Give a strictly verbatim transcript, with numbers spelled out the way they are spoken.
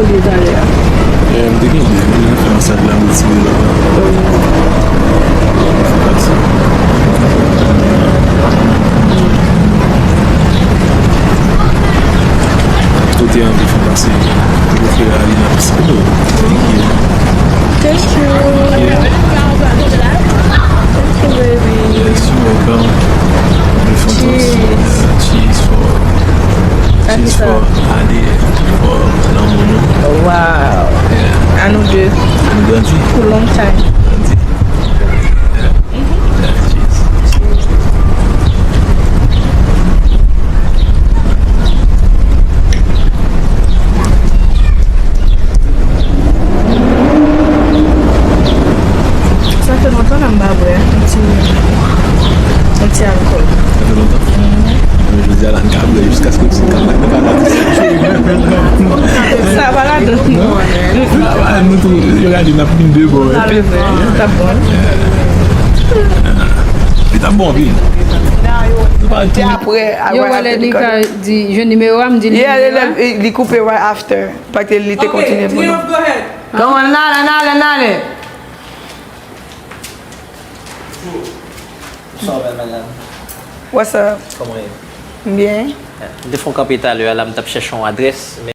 Detalè a. Eh, m te gen de, m te fè yon sèt la, m retire la. Kote anvi fè pase, pou fè ali nan pisin. Thank you. Thank you. Thank you, baby. Yes, you're welcome. Cheers. Cheers for, cheers for ali, for lanmou nou. Wow. Yeah. A nou de. Nou grandi. Pou long time. Grandi. Yeah. Yeah, cheers. Sa fè lontan la m pa bwè yon ti, yon ti alkòl. Sa fè lontan? Mhm. Men jodi a la, n ka bwè jiskaske nou ka, nou ka. Sa pa ladan. Non. Sa pa, nou tou, yo gade, n ap vin de bò, wi. Sa bon. Li t ap bon anpil. Nou pa tou. Yo wè lè li ka di, jwenn nimewo a, m di li. Yeah, li, li koupe right after. Paske li te kontinye pou nou. Come on, n ale, n ale, n ale. Bonsoir, belle madame. What's up? Kòman w ye? M byen. M te fè yon kanpe talè a la, m t ap chèche yon adrès,